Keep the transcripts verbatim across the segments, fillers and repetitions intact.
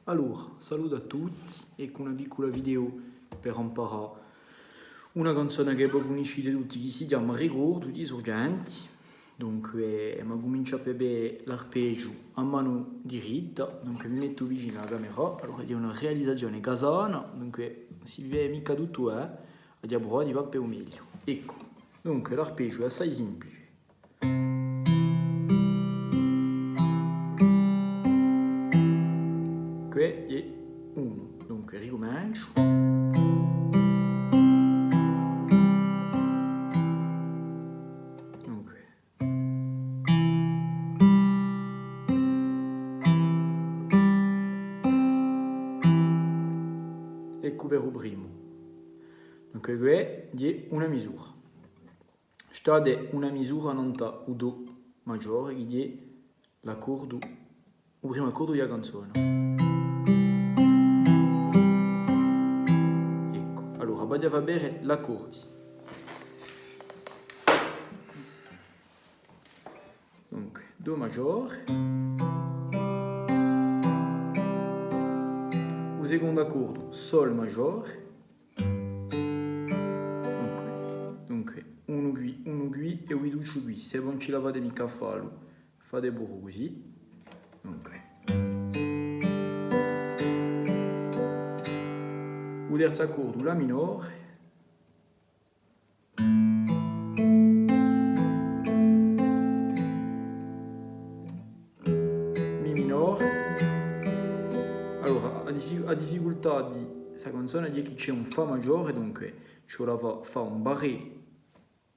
Allora, salutu à tutti, eccu una piccula video per amparà una canzona chì vo cunniscite tutti, chì si chjama Ricordu di Surgenti. Dunque, emu à cumincià per vede l'arpegiu à manu diritta, dunque mi mettu vicinu à a camera, allora hè una realizazione casana, dunque si vede micca tuttu, eh, aghju pruvatu à fà per u megliu. Eccu, dunque l'arpegiu hè assai simplice. Què hè unu. Dunque, ricumenciu. Dunque. Eccu per u primu. Dunque, què hè una misura. State una misura nant'à u do maggiore, chì hè l'accordu, u primu accordu di a canzona. Eccu, allora, v'aghju à fà vede l'accordi. Dunque, do maggiore. U secondu accordu, sol maggiore. Dunque, dunque, unu quì, unu quì è u viducciu quì. S'è vo ùn ci la fate micca à fallu, fate puru cusì. Dunque. U terzu accordu, la minore. Mi minore. Allora, a diffi-, a difficultà di sta canzona hè chì ci hè un fa maggiore, dunque ci vole à fà, fà un barré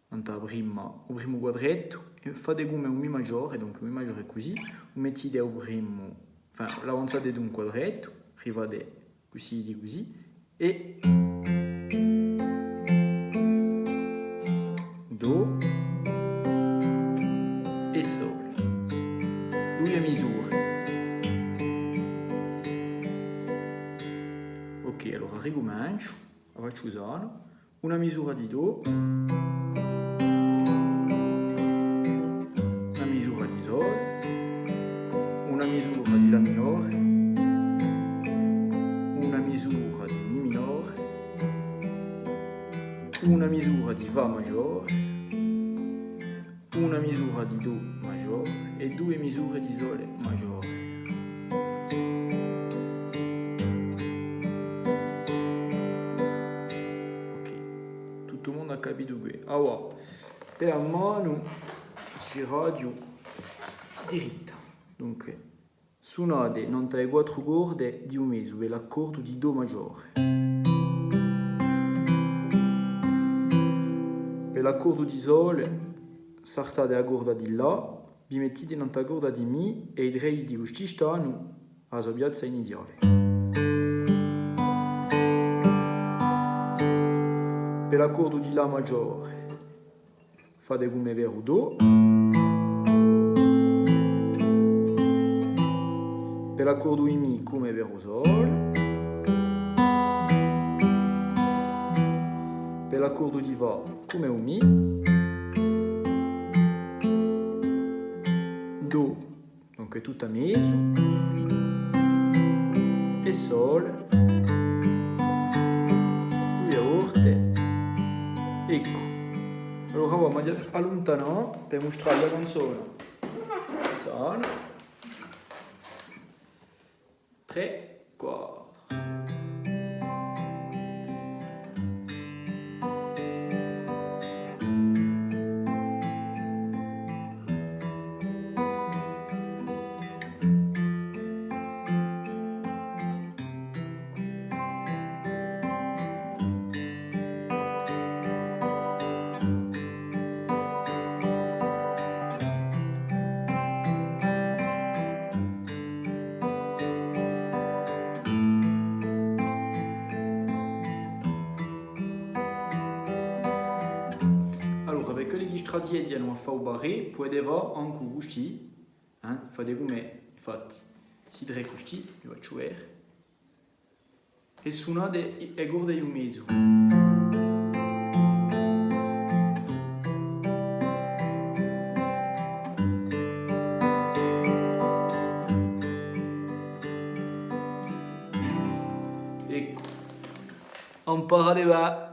nant'à a prima, u primu quadrettu, è fate cum'è un mi maggiore, dunque un mi maggiore hè cusì, u mettite à u primu, enfin, l'avanzate d'un quadrettu, arrivate cusì, di cusì, è do è sol. Duie misure. Ok, allora ricumenciu, a facciu sana. Una misura di do, una misura di sol, una misura di la minore, una misura di mi minore, una misura di fa maggiore, una misura di do maggiore è duie misure di sole maggiore. Ok, tuttu u mondu hà capitu què. Avà, per a manu, ghjiraghju diritta. Dunque, sunate nant'à e quattru corde di u mezu per l'accordu di do maggiore. Per l'accordu di sole, sartate a corda di la, vi mettite nant'à a corda di mi è i trè diti custì stanu à a so piazza iniziale. Per l'accordu di la maggiore, fate cum'è per u do. Per l'accordu di mi cum'è per u sol. Per l'accordu di fa cum'è u mi. Do. Dunque tuttu à mezu. È sol. Duie volte. Eccu. Allora, avà, m'aghju à alluntanà per mustrà a canzona sana. Trè, quattru. Allora, per quelli chì strazighjanu à fà u barré, pudete fà ancu custì, eh? Fate cum'è, infatti, sti trè custì, vi facciu vede. È sunate e, e corde di u mezu. Eccu. Ùn pò arrivà.